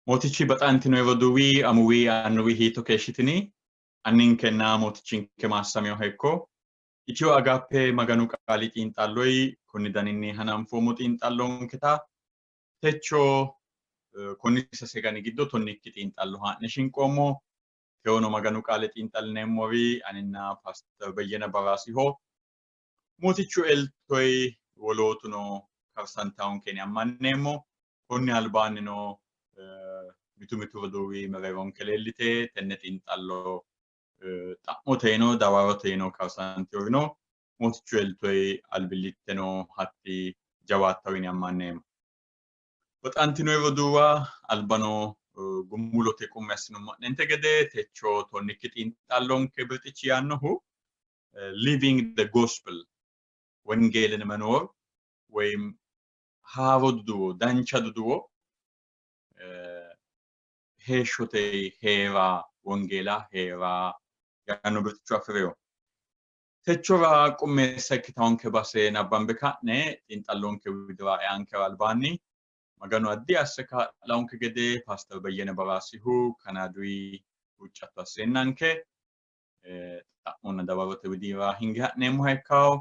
Mootichi baxantino roduuwi, amuwi, annuwi hiitto keeshshitini? Anninkenna Mootichinke maassaminoha ikko. Itiyo Agaappe Maganu Qaali xiinxalloyi konni daninni hananfoommo xiinxallonketa techo konni sase gani giddo tonnikki xiinxallo haa'ne shinqoommo. Tewono Maganu Qaale xiinxallineemmori aninna Paaster Beyyene Baraasiho. Mootichu eltoyi wolootuno karsantaonke yine ammanneemmo. Konni albaannino mitu mitu roduuwi mereeronke leellite tenne xiinxallo xa'moteno dawaroteno karsantinorino Mootichu eltoyi albillitteno hatti jawaattaho yine ammanneemmo. Baxantino roduuwa albano gumulote qummi assinummo'nente gede techo tonnikki xiinxallonke birxichi yaannohu Living the Gospel ወንጌልን መኖር ወይም haaro duduwo dancha duduwo heeshshote hee'ra wongeela hee'ra yaanno birxicho afi'rino. Techora qummeessa ikkitawonke base nabbambe ka'ne xiinxallonke widira eankera albaanni Maganu addi asse kaa'lawonke gede Paaster Beyyene Baraasihu Kanaaduyi huuccatto asseennanke xa'monna dawarote widira hinge ha'neemmoha ikkawo.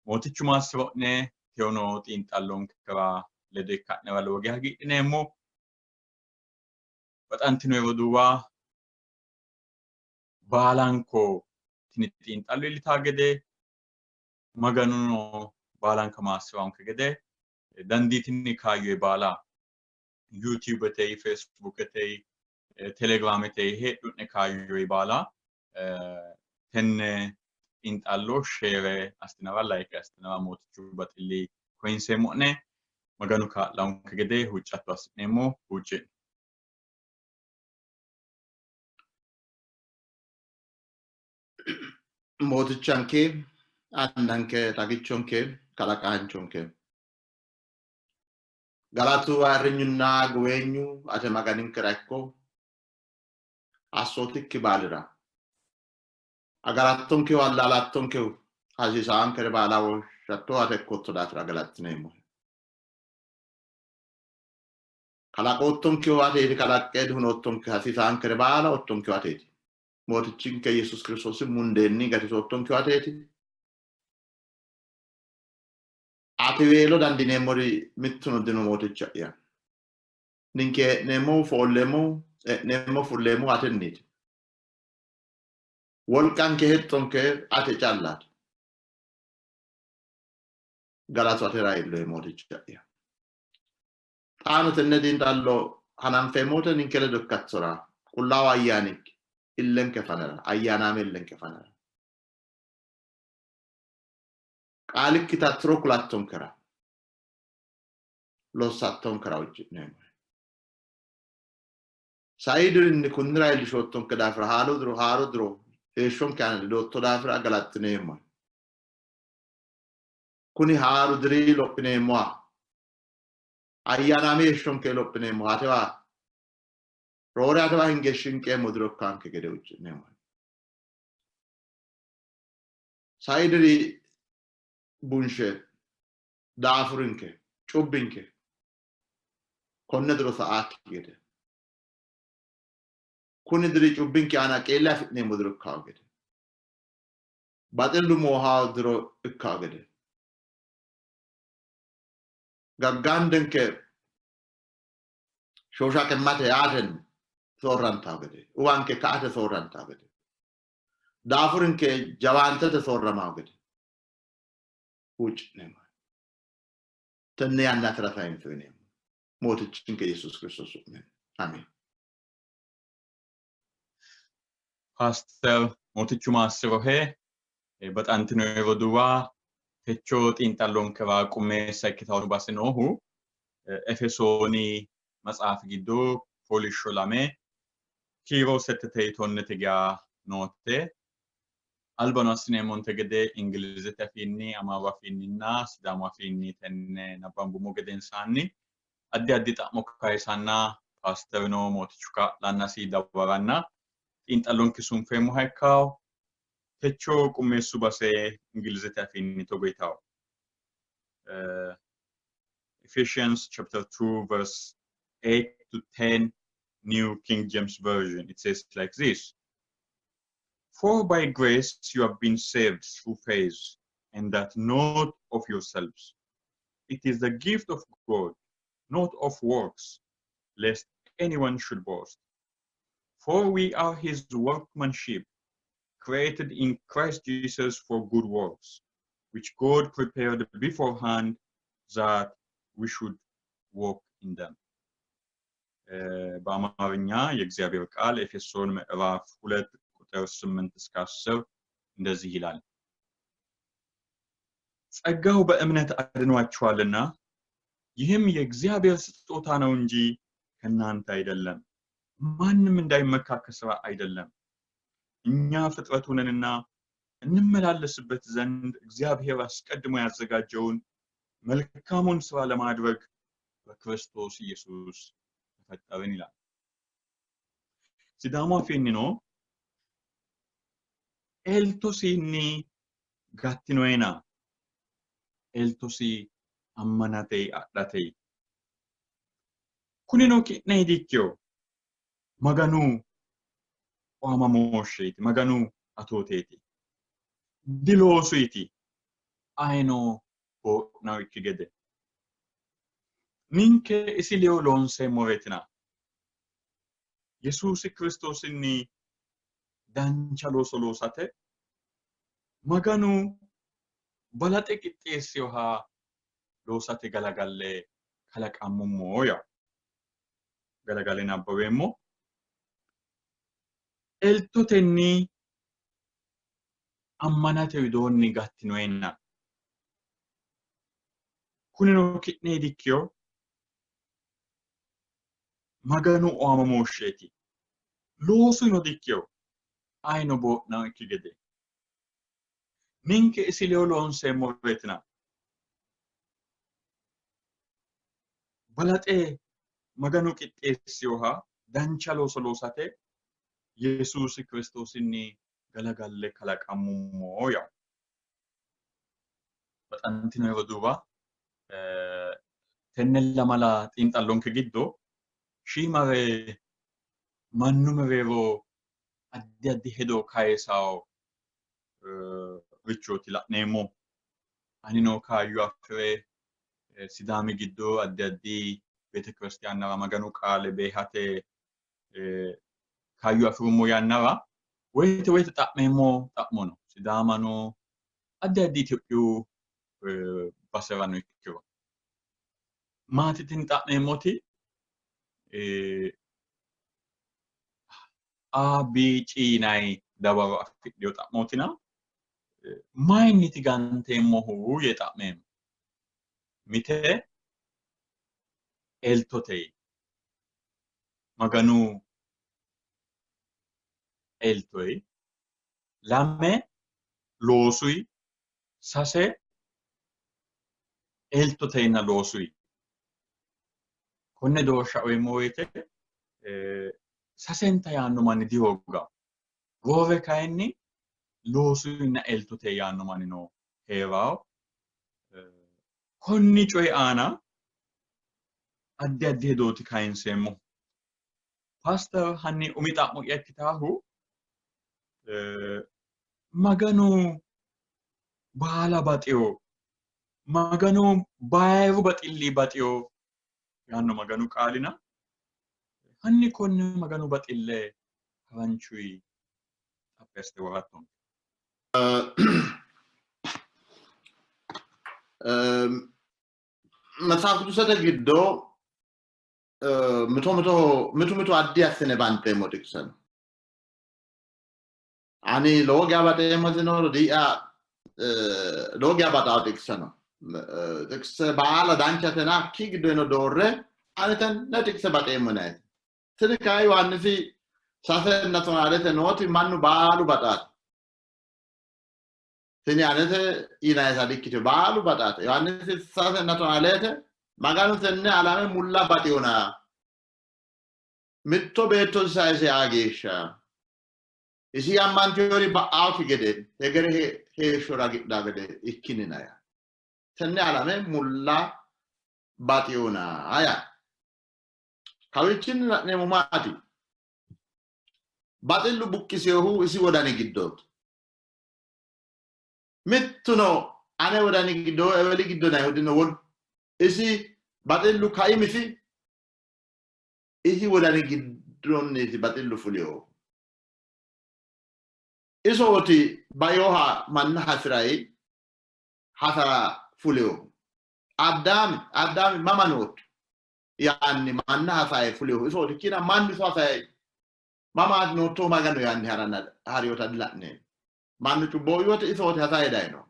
Mootichu maassiro'ne tewono xiinxallonkera ledo ikka'nera lowo geya hagiidhineemmo. Baxantino roduuwa baalanko tini xiinxallo iillitaa gede Maganuno baalanka maassi'ranke gede dandiitinni kaayyo baala YouTubete, Facebookete, Telegramete heedhu'ne kaayyo baala tenne xiinxallo share assitinara like assitinara Mootichu baxilli koyinseemmo'ne. Maganu kaa'lanke gede huuccatto assi'neemmo huucci'no. Mootichanke, annanke, ragichonke, kalaqaanchonke. Galatu ayirrinyunna guweenyu ate Maganinkera ikko, assootikki baalira. Agarattonkehu, allaalattonkehu, hasiisaankere baala woshshatto ate ikkootto daafira galattineemmohe. Kalaqoottonkehu ateeti, kalaqqe duhinoottonke, hasiisaankere baala oottonkehu ateeti. Mootichinke Yesuus Kiristoosi mundeenni gatisoottonkehu ateeti. Ateweelo dandiineemmori mittuno dino Mooticha'ya. Ninke hee'neemmohu, foolleemmohu, e'neemmo, fulleemmohu atenniiti. Wolqanke, hexxonke ate callaati. Galatu atera iillohe Mooticha'ya. Xaano tenne xiinxallo hananfeemmo wote ninke ledo ikkattora Qullaawu Ayyaanikki illenke fanara, ayyaanaame illenke fanara, qaalikkita tiro kulattonkera, lossattonkera huucci'neemmohe. Sai dirinni kunnira iillishoottonke daafira haaro diro haaro diro heeshshonke aana ledootto daafira galaxxineemmohe. Kuni haaru diri lophineemmoha ayyaanaame heeshshonke lophineemmo atewa roore atewa hinge shinqeemmo diro ikkanke gede huucci'neemmo. Sai diri bunshe, daafurinke, cubbinke konne diro sa'aakki gede kuni diri cubbinke aana qeelle afi'neemmo diro ikkawo gede baxillu moohawo diro ikkawo gede gaggaandenke shooshaqimmate yaatenni soorrantawo gede uwanke ka''ate soorrantawo gede daafurinke jawaantete soorramawo gede huucci'neemmo. Tenne yannatira sayinse uyineemmo. Mootichinke Yesuus Kiristoos su'minni. Ameen. Paaster Mootichu maassi'rohe. Baxantino roduuwa techo xiinxallonkera qummeessa ikkitanno base noohu Efesooni maxaafi giddo fooliishsho lame kiiro settete tonnete geya noote. Albano assineemmonte gede Ingilizete afiinni, Amaaru afiinninna Sidaamu afiinni tenne nabbambummo gedensaanni addi addi xa'mo kayisanna paasterino Mootichu kaa'lannasi dawaranna xiinxallonke sunfeemmoha ikkawo. Techo qummeessu base Ingilizete afiinni togo yitawo. Ephesians chapter 2 verse 8 to 10 New King James Version. It says like this: For by grace you have been saved through faith, and that not of yourselves. It is the gift of God, not of works, lest anyone should boast. For we are his workmanship, created in Christ Jesus for good works, which God prepared beforehand that we should walk in them. በአማርኛ የእግዚአብሔር ቃል ኤፌሶን ምዕራፍ 2 ቁጥር 8 እስከ 10 እንደዚህ ይላል። ጸጋው በእምነት አድኗችኋልና ይህም የእግዚአብሔር ስጦታ ነው እንጂ ከእናንተ አይደለም፣ ማንም እንዳይመካ ከስራ አይደለም። እኛ ፍጥረቱ ነንና እንመላለስበት ዘንድ እግዚአብሔር አስቀድሞ ያዘጋጀውን መልካሙን ስራ ለማድረግ በክርስቶስ ኢየሱስ ተፈጠርን ይላል። Sidaamu afiinnino eltosinni gattinoena eltosi ammanate adhate kunino ki'ne dikkino Maganu waamamooshsheeti, Maganu atooteeti, diloosuyti ayino boo'nawikki gede ninke isi ledo loonseemmoreetina Yesuusi Kiristoosinni dancha looso loosate Maganu balaxe qixxeessinoha loosate galagalle kalaqammummo yaa galagale nabbaweemmo. Eltotenni ammanate widoonni gattinoenna kunino ki'ne dikkino Maganu oamamooshsheeti, loosuno dikkino ayino boo'nawikki gede ninke isi ledo loonseemmoreetina balaxe Maganu qixxeessinoha dancha looso loosate Yesuusi Kiristoosinni galagalle kalaqammummo yaa. Baxantino roduuwa, tenne lamala xiinxallonke giddo shiimare mannu mereero addi addi hedo kayisawo richooti la'neemmo. Anino kaayyo afi're Sidaami giddo addi addi beetekiristiyaannara Maganu qaale beehate kaayyo afi'rummo yannara woyte woyte xa'meemmo xa'mo no. Sidaamano addi addi Itophiyu baserano ikkiro maati tini xa'meemmoti A B C yinanni dawaro afidhino xa'mootina mayinniti ganteemmohu yee xa'meemmo. Mite eltote, Maganu eltoyi, lame loosuyi, sase eltotenna loosuyi. Konne doorsha oyeemmo woyte sasenta yaanno manni dihoogawo. Roore kayinni loosuyinna eltote yaanno mannino hee'rawo. Konni coyi aana addi addi hedooti kayinseemmohu. Paaster, hanni umi xa'mo'ya ikkitaahu Maganu baala baxiyo, Maganu bayiru baxilli baxiyo yaanno Maganu qaalina hanni konne Maganu baxille haranchuyi xaphi assite worattonke. Maxaafu Qidusete giddo mito mito mitu mitu addi assine banxeemmo xiqise no. Ani lowo geya baxeemmoti no, rodii'ya lowo geya baxawo xiqise no. Xiqise baala danchatena hakkii giddoyino doorre ani tenne xiqise baxeemmo yinayite. Tini kayi Yohaannisi 6:12 nooti mannu baalu baxaate. Tini anete yinayita dikkitino, baalu baxaate. Yohaannisi 6:12 Maganu tenne alame mulla baxiyona mitto beettosi sayise aa geeshsha isi ammantinori ba'aokki gede hegere heeshsho ragidhaa gede ikkinina yaa. Tenne alame mulla baxiyona yaa. Kawiichinni la'neemmo maati? Baxillu buqqisinohu isi wodani giddooti. Mittuno ane wodani giddo eweli giddo nayihu dino wolu. Isi baxillu kaimisi isi wodani giddonniiti baxillu fulinohu. Isooti bainoha manna hasi'rayi hasara fulinohu. Addaami, Addaami mama nootto? Yaanni manna hasaye fulinohu isooti. Ikkina mannu iso hasaye mamaati noottohu Maganu yaanni haranna harinota dila'neemmo. Mannu cubbo uyiote isooti hasaye dayino.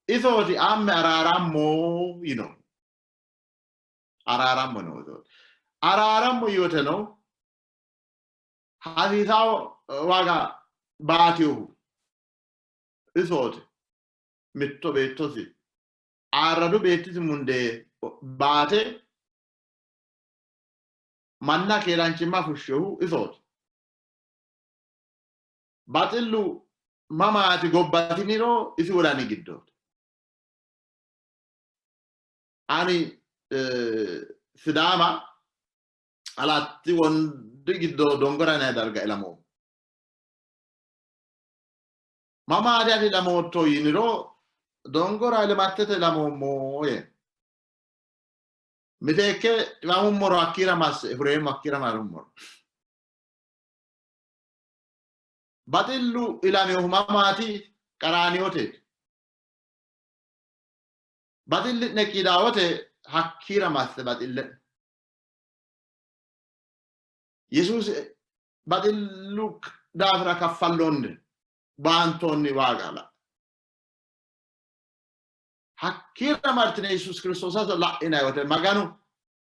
Isooti amme araarammo yino. Araarammo yino isooti. Araarammo yiyoteno hasiisawo waaga baatinohu isooti. Mitto beettosi ayirradu beettisi mundee baate manna keeraanchimma fushshinohu isooti. Baxillu mamaati gobbatiniro isi wodani giddooti. Ani Sidaama Alatti Wondi giddo Dongora yinanni darga ilamoommo. Mamaati ati ilamootto yiniro Dongora Elematete ilamoommo yee. Miteekke dhiwamummoro hakkiira masse hureemmo hakkiira marummoro. Baxillu ilaminohu mamaati? Qaraaniyoteeti. Baxilli'ne qiidaawote hakkiira masse baxille'ne. Yesuusi baxillu daafira kaffalloonni baantoonni waaga la. Hakkiira martine Yesuusi Kiristoosa la'inanni wote Maganu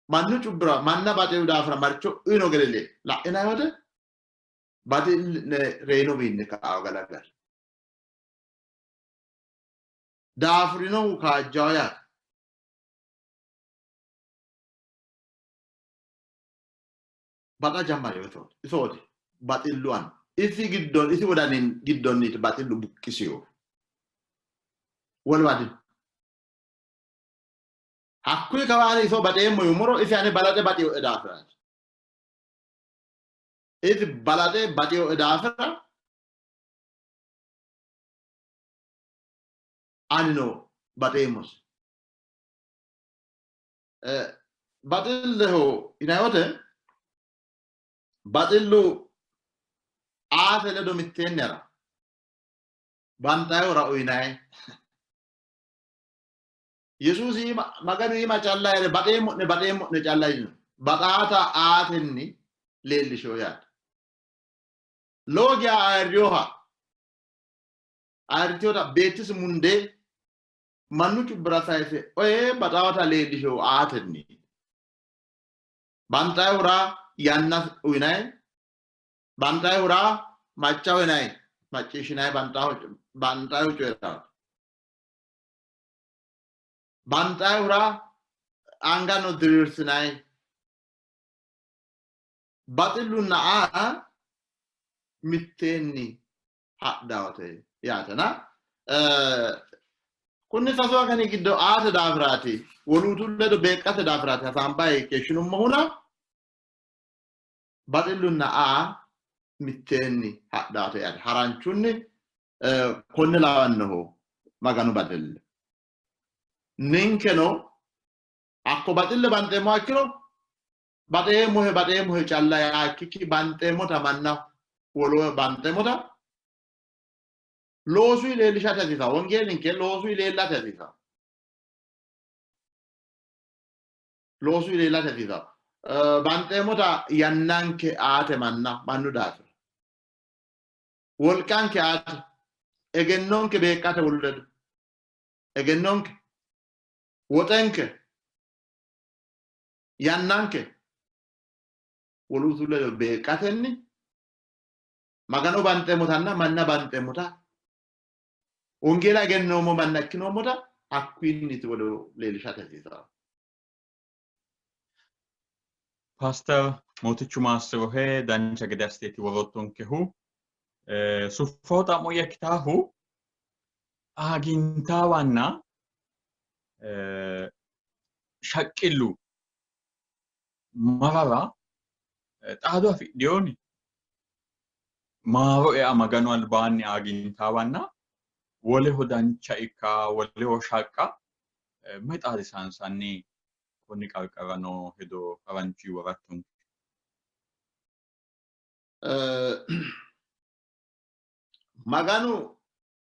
mannu cubbira manna baxehu daafira marcho uyino gede la'inanni wote baxilli'ne reyinowiinni kaao galagal. Daafurinohu kaajjaho yaate. Baxa jammariyo isooti. Isooti baxillu anna. Isi giddon isi wodanin giddonniiti baxillu buqqisiyo. Wolu adino. Hakkuyi kawaani iso baxeemmo yuummoro isi ane balaxe baxinoe daafiraati. Isi balaxe baxinoe daafira anino baxeemmosi. Baxilleho yinanni wote baxillu aate ledo mitteenni ha'ra banxayihura uyinanni. Yesuusi iima Maganu iima calla hee're baxeemmo'ne baxeemmo'ne calla yiino. Baxaata aatenni leellishino yaate. Lowo geya ayirriyoha ayirritiyota beettisi mundee mannu cubbira sayise oye baxaata leellishino aatenni. Banxayihura yanna uyinayi, banxayihura macca uyinayi, macciishshinayi banxayihu coyi'raati. Banxayihura angano diriirsinanni. Baxillunna aa mitteenni hadhaote yaatena. Kunni sasu agani giddo aate daafiraati, woluutu ledo beeqqate daafiraati hasaambayi keeshshinummohuna baxillunna aa mitteenni hadhaote yaate. Haranchunni konne lawannoho Maganu baxille. Ninkeno hakko baxille banxeemmoha ikkiro baxeemmohe baxeemmohe calla yaa ikkikki banxeemmota manna woloho banxeemmota loosuyi leellishate hasiisanno. Wongeelinke loosuyi leellate hasiisanno. Loosuyi leellate hasiisanno. Banxeemmota yannanke aate manna mannu daafira. Wolqanke aate, egennonke beeqqate wolu ledo, egennonke, woxenke, yannanke woluutu ledo beeqqatenni Magano banxeemmotanna manna banxeemmota wongeela egennoommo manna ikkinoommota hakkuyinniti wolu leellishate hasiisanno. Paaster Mootichu maassirohe dancha gede assiteeti woroottonkehu. Suffo xa'mo'ya ikkitaahu aagintaawanna shaqqillu Marara xaado afidhiyoni? Maaro ea Maganu albaanni aagintaawanna woleho dancha ikka, woleho shaqqa mayi xaadisaansanni konni qarqara noo hedo haranchu worattonke. Maganu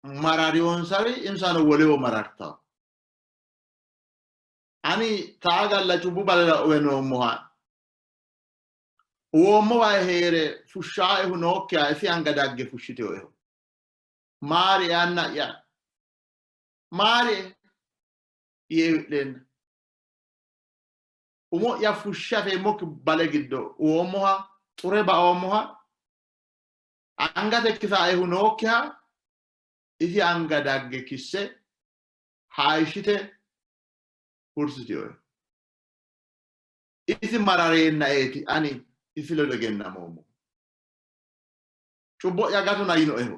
marariyonsari insano woleho marartawo. Ani xaa galla cubbu balera uwe noommoha uwoommowa hee're fushshaaehu nookkiha isi anga dagge fushshitinoehu. Maarie anna'ya, maarie yee wi'leenna umo'ya fushshe afeemmokki bale giddo uwoommoha, xure baoommoha, angate kisaaehu nookkiha isi anga dagge kisse hayishshite hursitinoe. Isi marareennaeeti ani isi ledo egennamoommo. Cubbo'ya gatona yinoehu.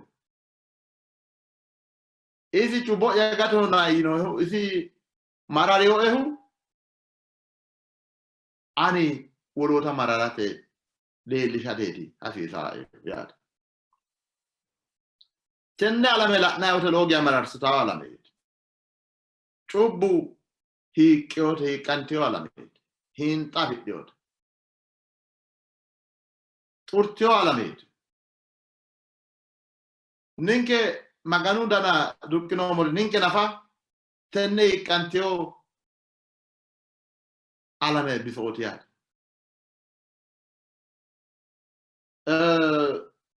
Isi cubbo'ya gatona yinoehu, isi mararinoehu ani woloota mararate leellishateeti hasiisaae yaate. Tenne alame la'nanni woyte lowo geya mararsitawo alameeti. Cubbu hiiqqeyote, hiiqqanteyo alameeti. Hiinxa afidheyote. Xurteyo alameeti. Ninke Maganu dana duqqinoommori ninke nafa tenne hiiqqanteyo alame bisooti yaate.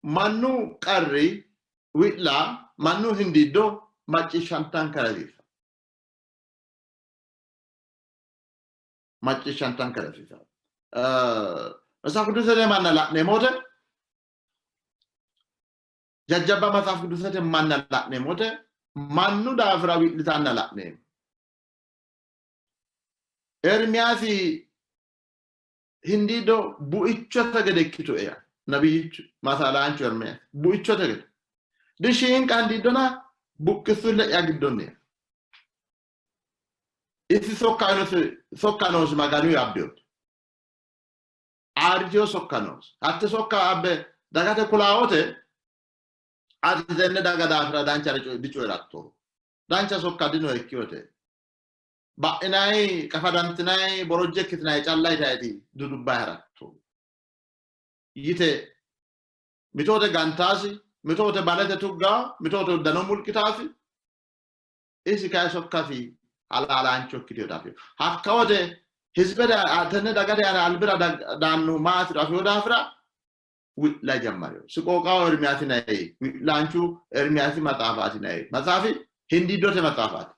Mannu qarri wi'la, mannu hindiiddo macciishshantankera hasiissanno. Macciishshantankera hasiissanno. Matsaaf Qidduusete manna la'neemmo wote, jajjabba Matsaaf Qidduusete manna la'neemmo wote mannu daafira wi'litanna la'neemmo. Ermiyaasi hindiiddo buichote gede ikkitue yaa nabiyyichu masaalaanchu Ermiyaasi buichote gede dishiinqa hindiiddona buqqissu ille'ya giddonni. Isi sokka noosi Maganu abbinote. Aaritiyo sokka noosi. Hatte sokka abbe dagate kulaawote ati tenne daga daafira danchare dicoyi'ratto. Dancha sokka dino ikkiyote. Ba'inayi, qafadantinayi, borojje ikkitinayi calla yitayti dudubbayi haratto. Yite mitoote gantaasi, mitoote balete tuggaa, mitoote uddano mulqitaasi. Isi kayi sokkasi halaalaancho ikkitino daafira hakka wote hizibete tenne dagate aana albira daannohu maatiro afino daafira wi'la jammarino. Siqooqaho Ermiyaasi nayi wi'laanchu Ermiyaasi maxaafaati nayi maxaafi hindiiddote maxaafaati.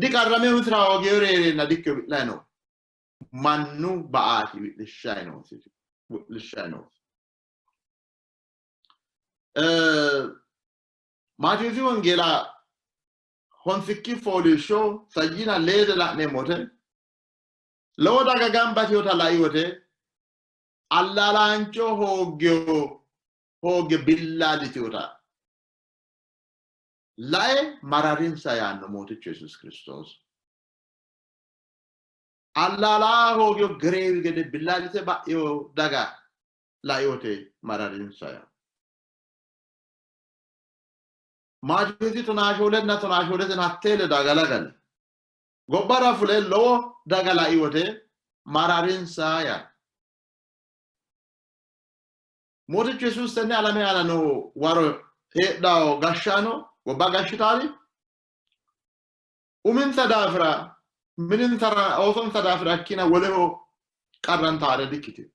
Diqarramehu isira hoogewore hee'reenna dikke wi'layi no. Mannu ba'aati wi'lishshayi noosi. Wi'lishshayi noosi. Maatiyoosi Wongeela honsikki fooliishsho sajjina leete la'neemmo wote lowo daga gamba yitinota lai wote allaalaancho hooggeyo hoogge billaallitinota lae mararinsa yaanno Mootichu Yesuus Kiristoosi. Allaalaa hoogiyo gereewi gede billaallite ba'ino daga lai wote mararinsa yaanno. Maatiyoosi tonaashoolenna tonaashoolete hattee ledo agalagale gobbara fule lowo daga lai wote mararinsa yaanno. Mootichu Yesuusi tenne alame aana noo waro heedhawo gashshaano gobba gashshitaari uminsa daafira mininsara oosonsa daafira ikkina woleho qarrantaare dikkitino.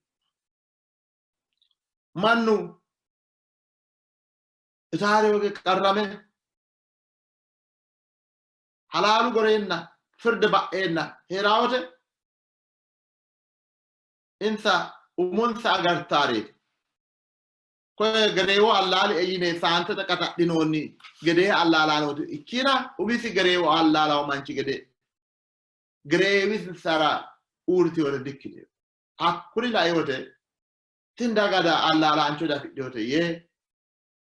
Mannu itaare hoge qarrame halaalu goreenna firde ba'eenna hee'raa wote insa umonsa agartaareeti. Koye gereewo allaali yine saantete qaxadhinoonni gedee allaalaanooti ikkina umisi gereewo allaalawo manchi gede gereewinsara uurritinore dikkitino. Hakkuri lai wote tini daga allaalaancho diafidhinote yee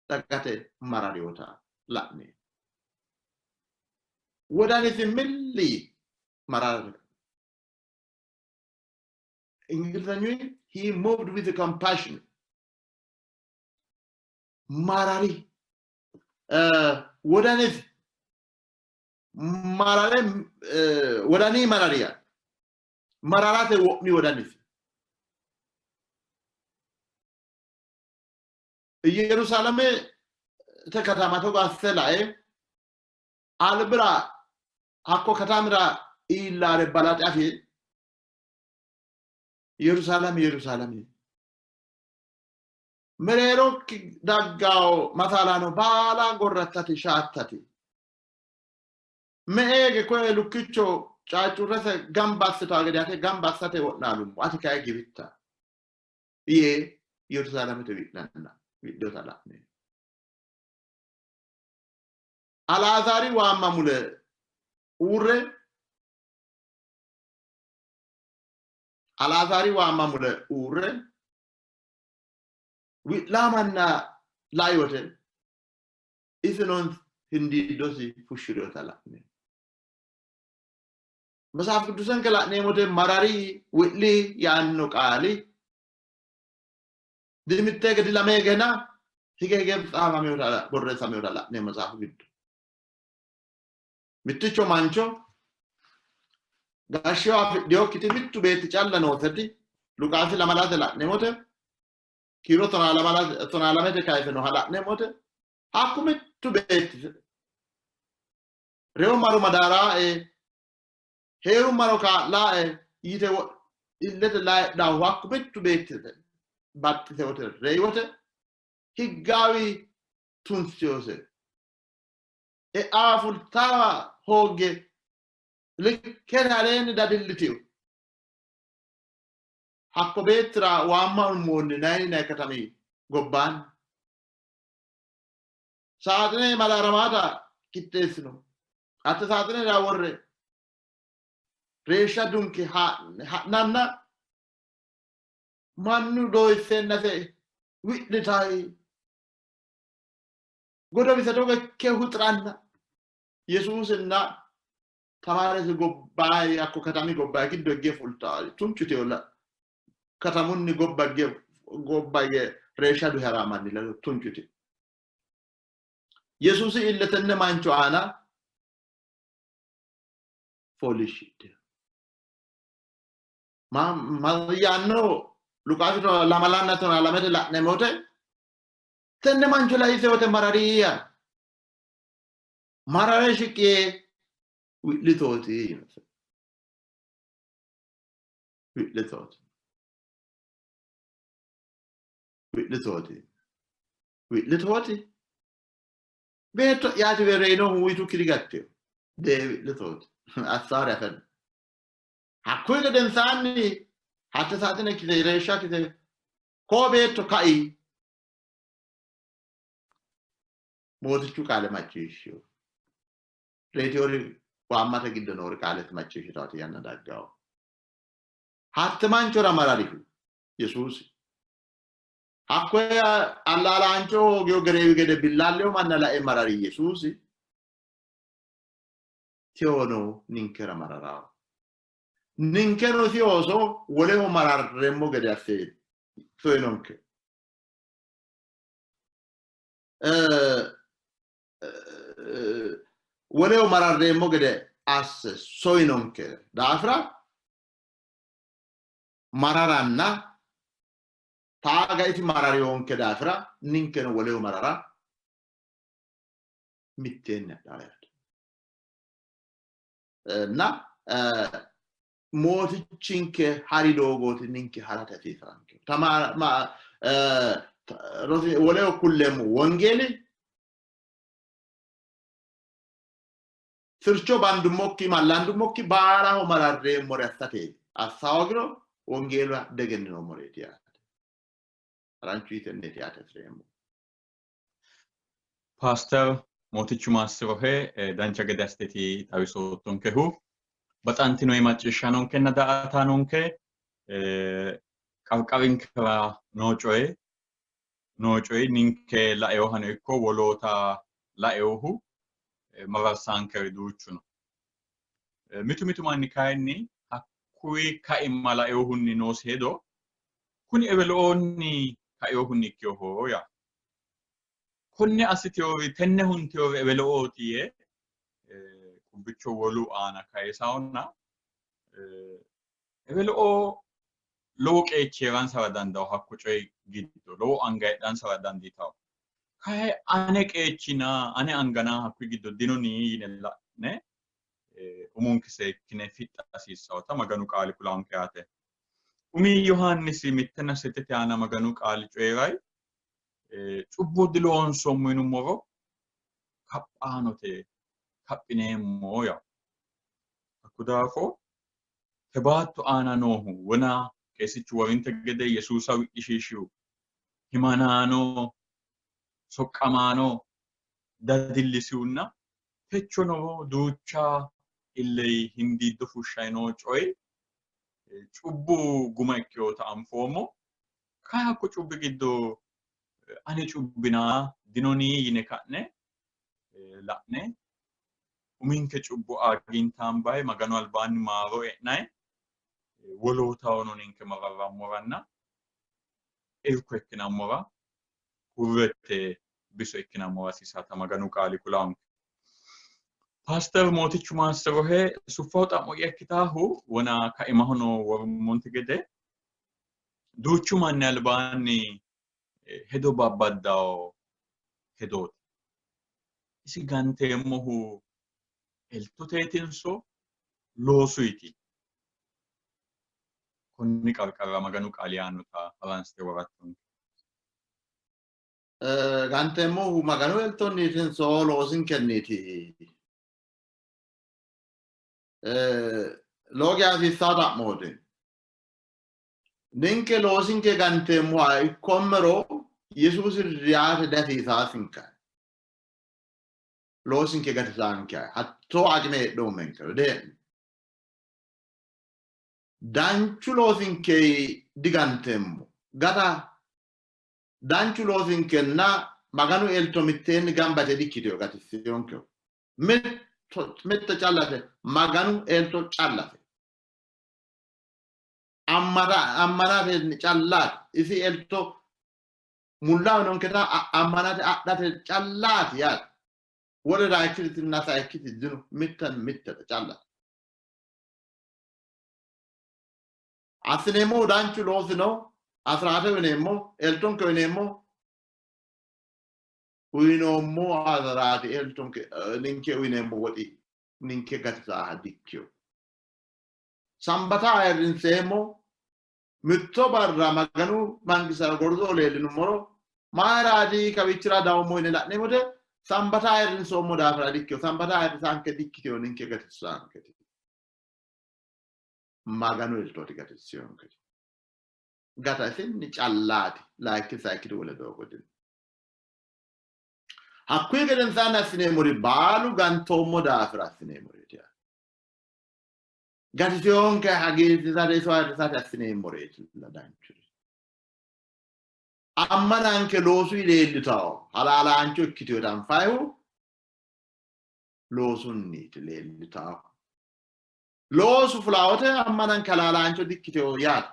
dagate mararinota la'ne wodanisi milli mararate. Ingilizanyunni he moved with compassion. Marari wodanisi marare wodani marari yaa mararate wo'mi wodanisi. Yerusaalamete katama togo asse lae albira hakko katamira iillaare balaxe afi Yerusaalame Yerusaalame mereerokki daggawo masaalaano baala gorrattate shaattate me''eege koye lukkicho caacurrese gamba assitawo gede ate gamba assate wo'naalummo ati kayi giwitta yee Yerusaalamete wi'lanna wi'lota la'ne Alaazaari waamma mule uurre Alaazaari waamma mule uurre wi'laamanna lai wote isino hindiiddosi fushshi'rinota la'ne. Matsaaf Qiddusenke la'neemmo wote marari wi'li yaanno qaali dimitteege dilameegena hige hige tsaafamewota borreessamewota la'neemmo matsaafu giddo. Mitticho mancho gashsheho afidhinokkiti mittu beetti calla nooseti Luqaasi lamalate la'neemmote kiiro tonaa lamete kayise nooha la'neemmote hakku mittu beetti reyo maro madaaraae heeru maro kaa'laae yite illete layidhaahu hakku mittu beetti baxxite wote reyi wote higgaawi tunsiyose e'aa fultaa hoogge likkete aleenni dadillitino. Hakko beettira waamma ummoonni Nayini yinanni katami gobbaanni saaxine madaaramaata qixxeessino. Hatte saaxinera worre reeshsha dunke ha'nanna mannu doyisseennase wi'litayi godowise togo ikke huxi'ranna Yesuusinna tamaaresi gobbayi hakko katami gobbayi giddo higge fulta tuncuteyolla katamunni gobba higge gobba hige reeshsha duhe haramanni ledo tuncuti. Yesuusi ille tenne mancho aana fooliishshidhino. Ma yaanno Luqaasi lamalanna tonaa lamete la'neemmo wote tenne mancho laise wote marariya marare shiqqi yee wi'litooti yiinose. Wi'litooti. Wi'litooti. Wi'litooti. Beetto'yaatiwe reyinohu uyitukki digattino. Dee wi'litooti. Assaare afenno. Hakkuyi gedensaanni hatte saaxine kise reeshsha kise koo beetto kai Mootichu qaale macciishshio. Reyitiwori waammate giddo noori qaalesi macciishshitaati yanna daggawo. Hatte manchora mararihu Yesuusi. Hakkoye allaalaancho hoogiyo gereewi gede billaalleyo manna lae marari Yesuusi. Tewono ninkera mararawo. Ninkeno isi ooso woleho mararreemmo gede asse soyinonke. Woleho mararreemmo gede asse soyinonke daafira mararanna taaga isi marariyonke daafira ninkeno woleho marara mitteenni adhaa yaate. Na mootichinke hari doogooti ninke harate hasiisanke. Woleho kulleemmo wongeeli sircho bandummokki mallandummokki baalaho mararreemmore assate assa hoogiro wongeela degeninoommoreeti yaate. Haranchu yitenneeti yaate hasireemmo. Paaster Mootichu maassirohe dancha gede assiteeti xawisoottonkehu. Baxantinoi macciishshaanonkenna daa''ataanonke qarqarinkera noo coye noo coyi ninke laeohano ikko woloota laeohu mararsaankeri duuchu no. Mitu mitu manni kayinni hakku Hakkuyi kaima lainohunni noosi hedo kuni eweloonni kainohunni ikkinoho yaa. Konne assiteewori tenne hunteewori ewelooti yee qubbicho wolu aana kayisahonna ewelo'o lowo qeechi heeransara dandawo hakko coyi giddo lowo anga heedhansara dandiitawo. Kayi ane qeechina ane angana hakkuyi giddo dinoni yine la'ne umonke seekkine fixxa hasiissawota Maganu qaali kulanke yaate. Umi Yohaannisi 1:8 aana Maganu qaali coyi'ray cubbo diloonsoommo yinummoro kaphaanote kaphineemmo yaa. Hakko daafo te baatto aana noohu wona qeesichu warinte gede Yesuusa wi'lishiishihu himanaano soqqamaano dadillisihunna techono duucha illey hindiiddo fushshayi noo coyi cubbu guma ikkinota anfoommo. Kayi hakko cubbi giddo ane cubbina dinoni yine ka'ne la'ne uminke cubbo aagintaambayi Maganu albaanni maaro e'nayi wolootahono ninke mararrammoranna irko ikkinammora hurrete biso ikkinammora hasiisata Maganu qaali kulanke. Paaster Mootichu Maassirohe suffaho xa'mo'ya ikkitaahu wona kaimahono worummonte gede duuchu manni albaanni hedo babbaddawo hedooti. Isi ganteemmohu eltoteetinso loosuyti? Konni qarqarira Maganu qaali yaannota haransite worattonke. Ganteemmohu Maganu eltonniitinso loosinkenniiti? Lowo geya hasiissaa xa'mooti. Ninke loosinke ganteemmoha ikkoommero Yesuusi reyaate dihasiisaasinka. Loosinke gatisaanke hattoo aqime heedhoommenkero dee'ni. Danchu loosinke diganteemmo. Gata danchu loosinkenna Maganu elto mitteenni gamba yite dikkitino gatissinonkehu. Mitte callate Maganu elto callate. Ammanate callaati. Isi elto mulla uyinonketa ammanate adhate callaati yaate. Wole layikkiritinna sayikkiti dino mitte mittete callate. Assineemmohu danchu loosi no, asiraate uyineemmo, eltonke uyineemmo, uyinoommo asiraati eltonke ninke uyineemmo woxi ninke gatisaaha dikkino. Sambata ayirrinseemmo, mitto barra Maganu mangistera gordoho leellinummoro mayiraati kawiichira dawommo yine la'neemmote sambata ayirrinsoommo daafira dikkino. Sambata ayirrisanke dikkitino ninke gatisaanketi. Maganu eltooti gatisinonketi. Gata isinni callaati layikki sayikkiti wole doogo dino. Hakkuyi gedensaanni assineemmori baalu gantoommo daafira assineemmoreeti yaate. Gatisiyonke hagiirsiisate iso ayirrisate assineemmoreeti danchuri. Ammananke loosuyi leellitawo halaalaancho ikkitino anfayihu loosunniiti leellitawo. Loosu fulawote ammananke halaalaancho dikkitino yaate.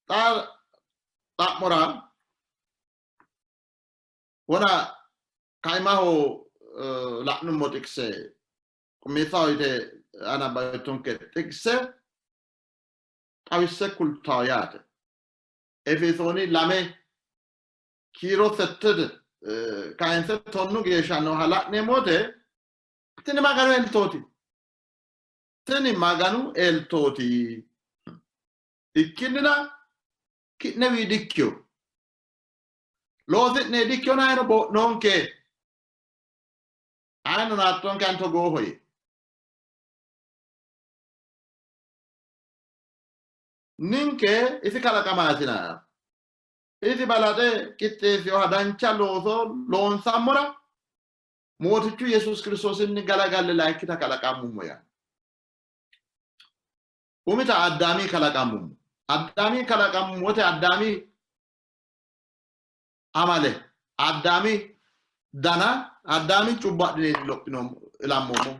Xa xa'mora wona kaimaho la'nummo xiqise qummeessaho yite anabbaweettonke xiqise xawisse kultawo yaate. Efesooni 2 kiiro 8 kayinse 10 geeshsha nooha la'neemmo wote tini Maganu eltooti. Tini Maganu eltooti. Ikkinnina ki'newii dikkino. Loosi'ne dikkino ayino boo'noonke. Ayino naattonke ani togooho yee. Ninke isi kalaqamaatina. Isi balaxe qixxeessinoha dancha looso loonsammora Mootichu Yesuusi Kiristoosinni galagalle layikkita kalaqammummo yaa. Umita Addaami kalaqammummo. Addaami kalaqammummo wote Addaami amale, Addaami dana, Addaami cubbo adhine lophinoommo, ilammoommo.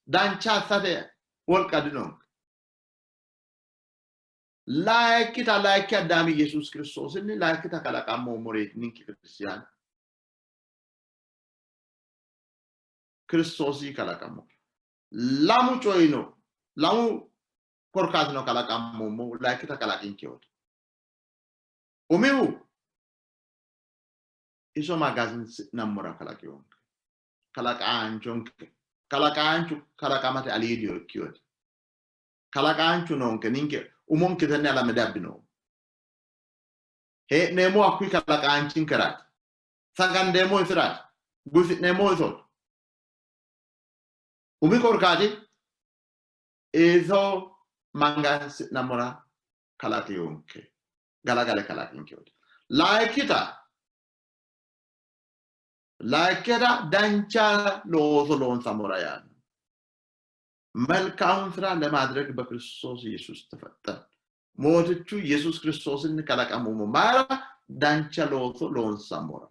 Dancha assate wolqa dinonke. Layikkita layikki Addaami Yesuus Kiristoosinni layikkita kalaqammoommoreeti ninke kiristiyaani. Kiristoosi kalaqammo. Lamu coyi no. Lamu korkaatino kalaqammoommohu layikkita kalaqinkehooti. Umihu iso magansi'nammora kalaqinonke. Kalaqaanchonke. Kalaqaanchu kalaqamate aliidiho ikkinooti. Kalaqaanchu noonke ninke umonke tenne alame diabbinoommo. Hee'neemmo hakkuyi kalaqaanchinkeraati. Sagandeemmo isiraati. Gufi'neemmo isooti. Umi korkaati iso magansi'nammora kalaqinonke. Galagale kalaqinkeoti. Layikkita layikkita dancha looso loonsammora yaanno. መልካሙን ስራ ለማድረግ በክርስቶስ ኢየሱስ ተፈጠር Mootichu Yesuus Kiristoosinni kalaqammoommo. Mayira dancha looso loonsammora.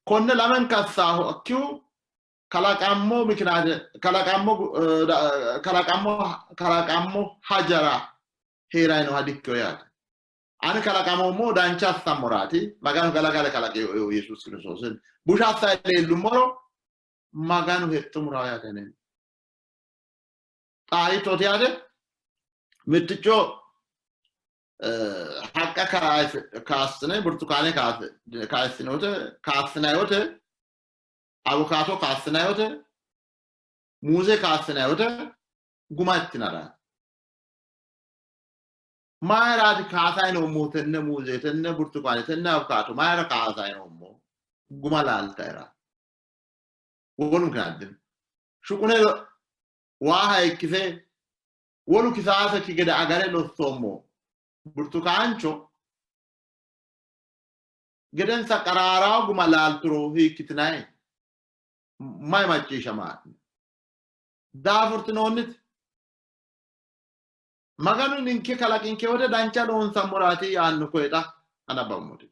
Konne lamenka assaahu kalaqammo mikinaate kalaqammo kalaqammo kalaqammo hajara hee'rayi nooha dikkino yaate. Ani kalaqamoommo dancha assammoraati. Maganu galagale kalaqino Yesuus Kiristoosinni. Busha assayi leellummoro Maganu hexxo murawo yaate aneeti. Xaa hiittooti yaate? Mitticho haqqa kaassine burtukaane kaassine wote kaassinay wote awukaato kaassinay wote muuze kaassinay wote guma ittinara mayiraati kaasayi noommohu tenne muuze tenne burtukaane tenne awukaato mayira kaasayi noommo guma laaltayira wolu mikinaati dino shuqune waa hayikkise wolu kisaasekki gede agare lossoommo burtukaancho gedensa qaraarao guma laalturo hiikkitinayi? Mayi macciishshamaa'ne? Daafurtinoonniti. Maganu ninke kalaqinke wote dancha loonsammoraati yaanno koye xa anabbammoti.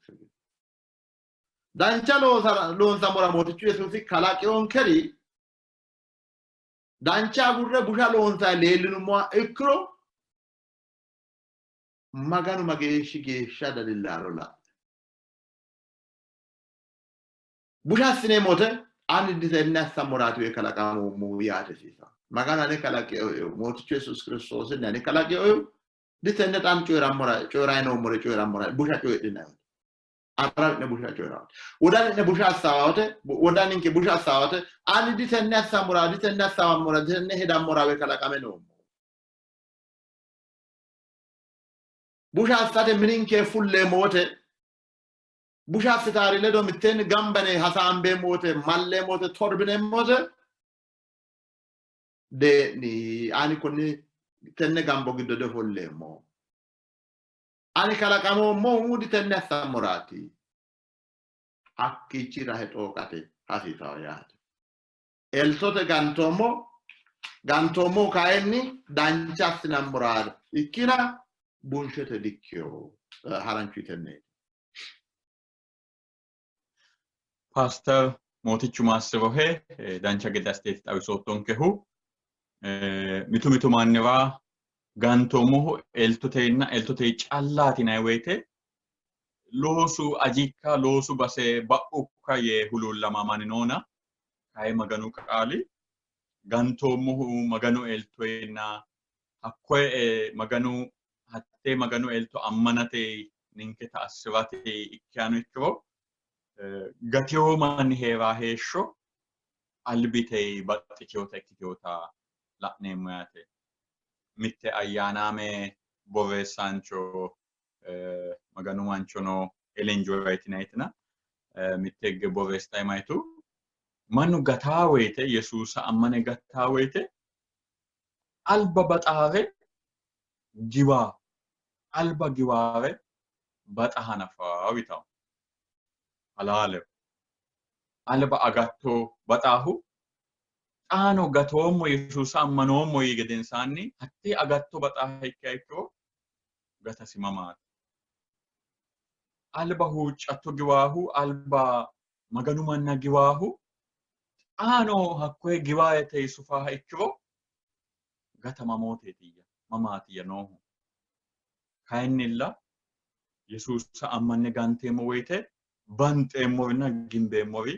Dancha loonsammora Mootichu Yesuusi kalaqinonkeri dancha agurre busha loonsanni leellinummoha ikkiro Maganu mageeshshi geeshsha dadillaaro la'ne. Busha assineemmo wote ani ditenne assammoraati woy kalaqamoommohu yaate hasiisanno. Maganu ane kalaqinoehu Mootichu Yesuusi Kiristoosinni ane kalaqinoehu ditenne xaano coyi'rammora coyi'ranni noommore coyi'rammora busha coyidhinanni. Arrawi'ne busha coyi'rawote. Wodani'ne busha assaawote, wodaninke busha assaawote, ani ditenne assammora, ditenne assawammora, ditenne hedammora kalaqame noommo. Busha assate mininke fulleemmo wote, busha assitaari ledo mitteenni gamba yine hasaambeemmo wote, malleemmo wote, torbineemmo wote, dee'ni ani konni tenne gambo giddo difolleemmo. Ani kalaqamoommohu ditenne assammoraati. Hakkiichi rahe xooqate hasiisawo yaate. Eltote gantoommo, gantoommohu kayinni dancha assinammoraati ikkina bunshete dikkino. Haranchu tenneeti. Paaster Mootichu maassirohe dancha gede assiteeti xawisoottonkehu. Mitu mitu mannira gantoommohu eltotenna eltote callaati yinanni woyite loosu ajikka loosu base ba'ukka yee huluullama manni noona kayi Maganu qaali gantoommohu Maganu eltoenna hakkoye Maganu hattee Maganu elto ammanate ninketa assi'rate ikkihano ikkiro gatewo manni hee'ra heeshsho albite baxxiteewota ikkiteewota la'neemmo yaate. Mitte ayyaanaame borreessaancho Maganu manchono Ellen G. White yinannitina mitte higge borreessitayi mayitu mannu gataa woyite Yesuusa ammane gataa woyite alba baxaare giwa alba giwaare baxa hanafaa yitawo. Halaaleho. Alba agatto baxaahu xaano gatoommo Yesuusa ammanoommo yii gedensaanni hattee agatto baxaaha ikkiha ikkiro gatasi mamaati? Alba huuccatto giwaahu, alba Maganu manna giwaahu Xaano hakkoye giwaayete sufaaha ikkiro gata mamooteetiyya mamaatiyya noohu? Kayinnilla Yesuusa ammanne ganteemmo woyite banxeemmorinna gimbeemmori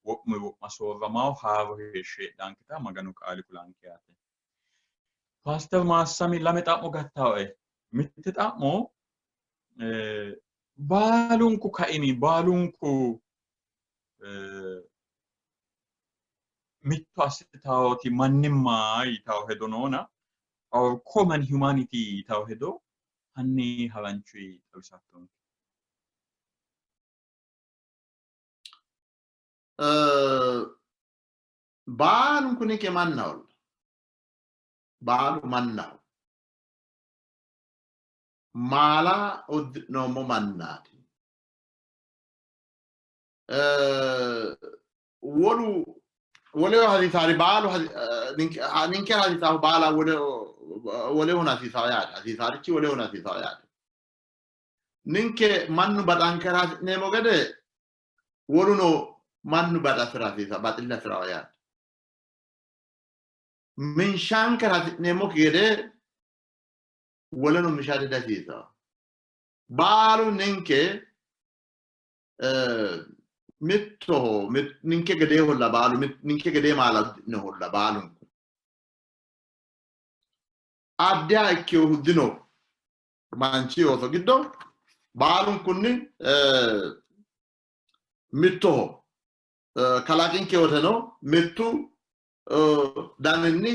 wo'mu wo'ma soorramawo haaro heeshsho heedhaanketa Maganu qaali kulanke yaate. Paaster Maassami lame xa'mo gattaoe. Mitte xa'mo baalunku kaimi baalunku mitto assitaawoti mannimma yitawo hedo noona our common humanity yitawo hedo hanni haranchuyi xawisattonke. Baalunku ninke mannaholla. Baalu mannaho. Maala uddi'noommo mannaati. Wolu woleho hasiisaari baalu ninke hasiisaahu baala wolehuna hasiisaho yaate. Hasiisaarichi wolehuna hasiisaho yaate. Ninke mannu baxankera hasi'neemmo gede woluno mannu baxasira hasiisa baxille hasi'raho yaate. Minshankera hasi'neemmokki gede woleno mishate dihasiisaho. Baalu ninke mittoho, ninke gedeeholla baalu, ninke gedee maala uddi'noholla baalunku. Addiha ikkinohu dino manchi ooso giddo baalunkunni mittoho. Kalaqinke woteno mittu daninni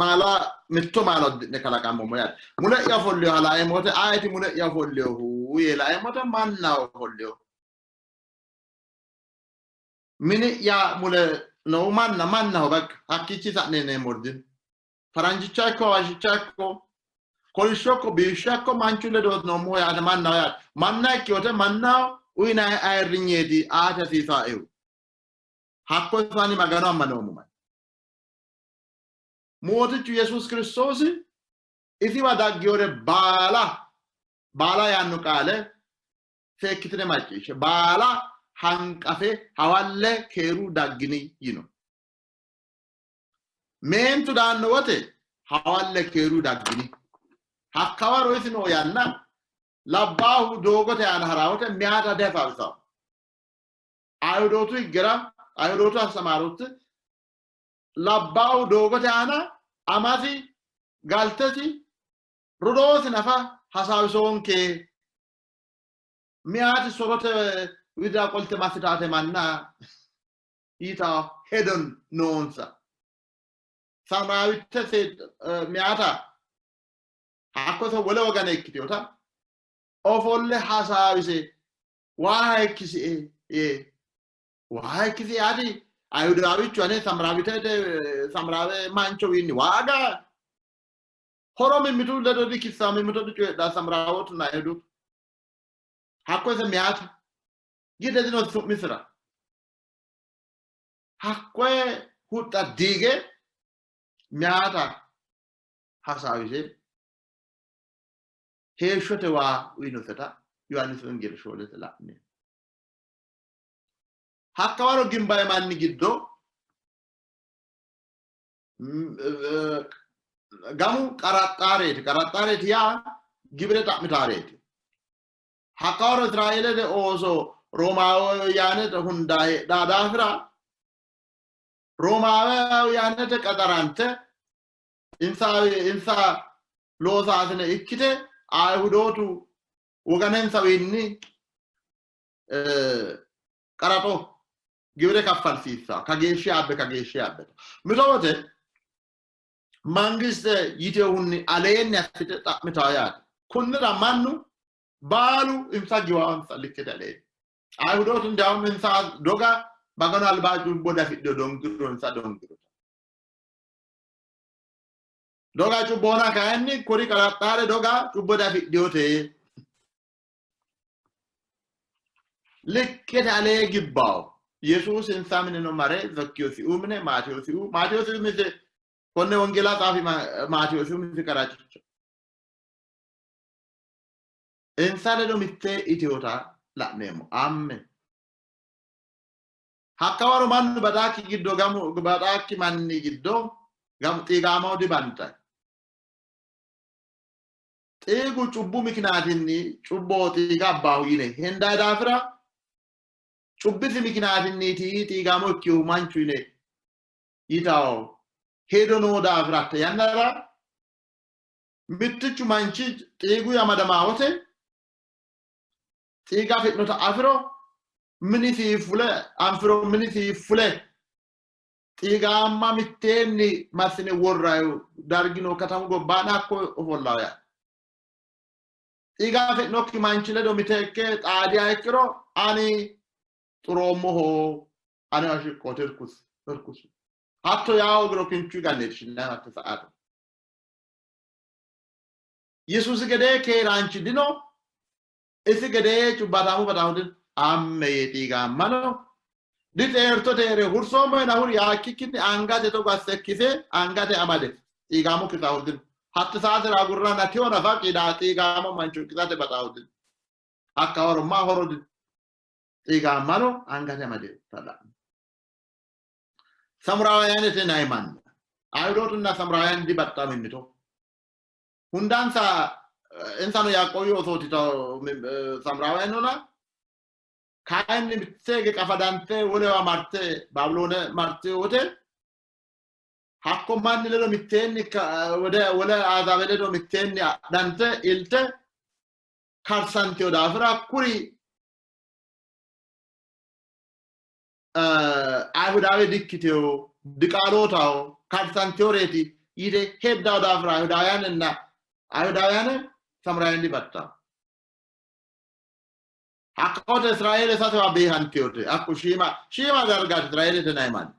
maala mitto maala uddi'ne kalaqammoommo yaate. Mule'ya ofolliyoha laeemmo wote ayeti mule'ya ofolliyohu yee laeemmo wote mannaho ofolliyohu. Mini'ya mule noohu manna mannaho bakka hakkiichi sa'ne yineemmori dino. Faranjicha ikko hawashicha ikko kolishsho ikko biishsho ikko manchu ledo noommoho yaate mannaho yaate. Manna ikki wote mannaho uyinanni ayirrinyeeti aate hasiisaehu. Hakko iso ani Magano ammanoommo manni. Mootichu Yesuusi Kiristoosi isiwa daggiyore baala baala yaanno qaale seekkitine macciishshe baala hanqafe hawalle keeru daggini yino. Meentu daanno wote hawalle keeru daggini. Hakkawaro isi noo yanna labbaahu doogote aana ha'raa wote meyaata dihasawisawo. Ayihudootu higgera Ayihudootu astamaarooti labbaahu doogote aana amasi galtesi rodoosi nafa hasaawisoonke. Meyaati sorote widira qolte massitaate manna yitaa hedo noonsa. Samaawitte meyaata hakko iso wole wogane ikkitinota ofolle hasaawise waa hayikkisie yee waa hayikkisie ati Ayihudaawichu ane Samaraawitete Samaraawe manchowiinni waaga horo mimmitu ledo dikissaa mimmito dicoyidhaa Samaraawootunna Ayihudootu. Hakko ise meyaata gide dino su'misira. Hakkoye huxxa diige meyaata hasaawise heeshshote waa uyinoseta Yohaannisi Wongeeli shoolete la'neemmo. Hakkawaro gimbaye manni giddo gamu qaraxxaareeti. Qaraxxaareeti yaa gibire xa'mitaareeti. Hakkawaro Israeelete ooso Roomaawiyaanete hunda heedhaa daafira Roomaawiyaanete qaxarante insa insa loosaasine ikkite Ayihudootu woganensawiinni qaraxo giwire kaffalsiissaa kageeshshi abbe kageeshshi abbe mito wote mangiste yitehunni aleenni assite xa'mitaa yaate kunnira mannu baalu insa giwaansa likkete aleenni Ayihudootu indiyaawum insa doga Maganu albaa cubbo dafidhino dongiro insa dongiro doga cubboona kayinni kuri qaraxxaare doga cubbo dafidhinote likkete alee gibbawo Yesuusi insa mineno mare Zakkiyoosiuu mine Maatewoosiuu Maatewoosiuu mise konne wongeela xaafi Maatewoosiuu mise qaraxicho insa ledo mitte iteota la'neemmo. Amme. Hakkawaro mannu baxaakki giddo gamu baxaakki manni giddo gamu xiigaamaho dibanxanni. Xiigu cubbu mikinaatinni cubboho xiiga abbaahu yine hendayi daafira cubbisi mikinaatinniiti xiigaamo ikkihu manchu yine yitawo hedo noo daafira hatte yannara mittichu manchi xiigu amadamaawote xiiga afi'nota afiro minisi fule anfiro minisi fule xiigaamma mitteenni massine worrayu dargino katamu gobbaanni hakko ofollawo yaate. Xiiga afi'nokki manchi ledo miteekke xaadiha ikkiro ani xuroommoho anewa shiqqooti irkusi irkusi. Hatto yaa hoogiro kinchu ganneeti shinnayi hatte sa'ate. Yesuusi gedee keeraanchi dino, isi gedee cubbaataamu baxaamu dino. Amme yee xiigaammano dixeertote hee're hursoommo yina huri yaakkikkinni angate togo asse kise angate amade xiigaamu kisaahu dino. Hatte saatera agurranna tiyo nafa qiidaa xiigaamo mancho kisate baxaahu dino. Hakka waro ma horo dino. Xiigaammano angate amade la'no. Samuraawiyaanete nayi manna. Ayihudootunna Samuraawiyaani dibaxxawo mimmito. Hundansa insano Yaaqoobi oosooti Samuraawiyaanona kayinni mitteege qafadante wolewa marte Baabiloone marte wote hakko manni ledo mitteenni wole Ahizaabe ledo mitteenni adhante ilte karsantino daafira kuri Ayihudaawe dikkitino, diqaalootaho, karsantinoreeti yite heddawo daafira Ayihudaawiyaanenna Ayihudaawiyaane Samaraawiyaan dibaxxanno. Hakka wote Israeele sasewa beehantinote. Hakku shiima shiima dargaati Israeelete nayi manni.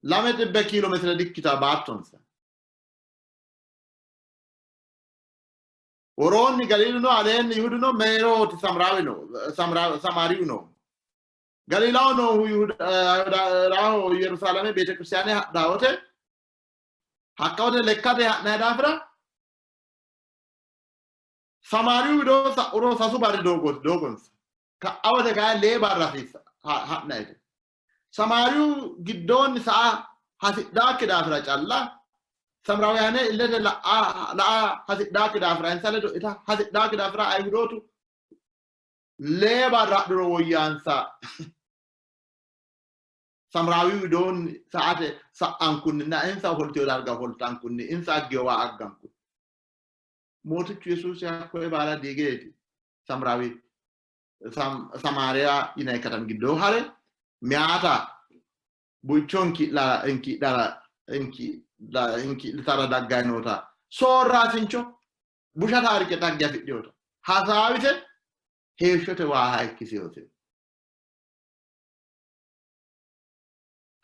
200 kiilo meetire dikkita baattonsa. Woroonni Galiilu no, aleenni Yihudu no, mereerooti Samaraawi no, Samaariyu no. Galiilaho noohu Yihudaho Yerusaalame beetekiristaane hadhaa wote hakka wote lekkate ha'nanni daafira Samaariyu widoo sa'uro sasu barri doogooti doogonsa. Ka'a wote kayi lee barra ha'nayite. Samaariyu giddoonni sa'a hasidhaakki daafira calla Samarawiyaane illete la'a hasidhaakki daafira insa ledo ita hasidhaakki daafira Ayihudootu lee barra hadhuro woyyaansa Samaraawi widoonni sa'ate sa'ankunninna insa ofoltino darga ofoltankunni insa aggiyowa aggankunni. Mootichu Yesuusi hakkoye baala diigeeti Samaraawi Samaariya yinanni katami giddo hare meyaata buicho hinkii'litara dagganni noota soorraasincho busha taarike xagge afidhinota hasaawise heeshshote waa hayikkisinose.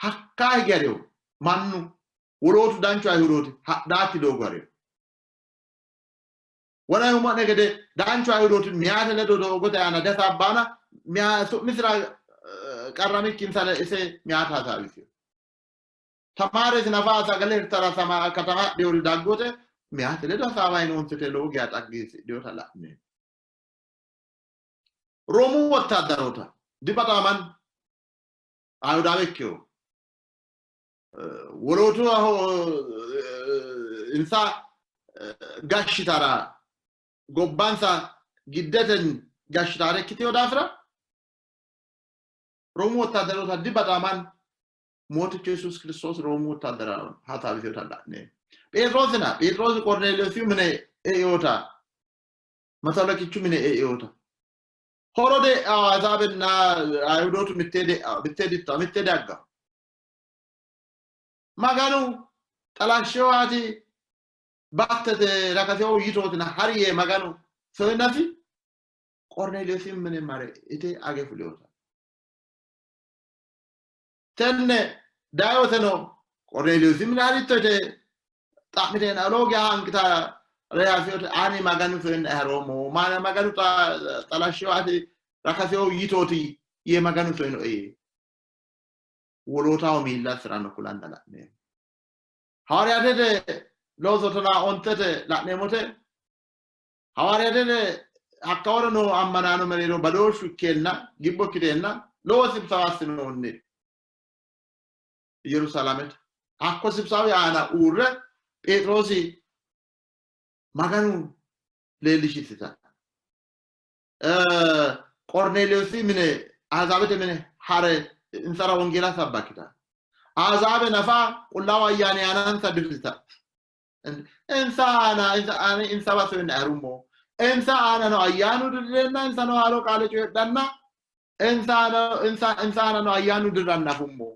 Hakkaa hige harino mannu wolootu danchu Ayihudooti hadhaakki doogo harino. Wona umo'ne gede danchu Ayihudooti meyate ledo doogote aana dihasaabbaana su'misira qarramikki insa ise meyata hasaawisino. Tamaaresi nafa sagale hirtara katama hadhinori daggote meyate ledo hasaawayi noonsete lowo geya xaggeessidhinota la'neemmo. Roomu wottaaddaroota dibaxaman Ayihudaawe ikkino. Wolootu insa gashshitara gobbansa giddetenni gashshitare ikkitino daafira Roomu wottaaddaroota dibaxaman Mootichu Yesuusi Kiristoosi Roomu wottaaddara hasaawisinota la'neemmo. Pheexiroosina Pheexiroosi Qornelewoosi mine einota mato halaqichu mine einota horo de'awo Ahizaabenna Ayihudootu mittee de'awo mittee dittawo mittee daggawo. Maganu xalashshewaati battete rakasewo yitootina hari yee Maganu soyinasi Qornelewoosi mine mare ite age fulinota. Tenne dayoteno Qornelewoosi mine haritto yite xa'miteenna lowo geya hanqita reyasiyote ani Maganu soyenna haroommo Maganu xalashshewaati rakasewo yitooti yee Maganu soyinoe yee wolootaho miilla assi'ranno kulanna la'neemmo. Hawaariyaatete looso 15 la'neemmote hawaariyaatete hakkawaro noo ammanaano mereero badooshshu ikkeenna gibbo ikkiteenna Lowo sibsawa assinoonni Yerusaalamete. Hakko sibsawi aana uurre Pheexiroosi Maganu leellishisita. Qornelewoosi mine Ahizaabete mine ha're insara wongeela sabbakita. Ahizaabe nafa Qullaawu Ayyaani aanansa dirrita. Insa aana insa aana insawa soyinna ayirummo. Insa aanano ayyaanu dirreenna insano haaro qaale coyidhanna insa aana insa insa aanano ayyaanu dirranna afummo.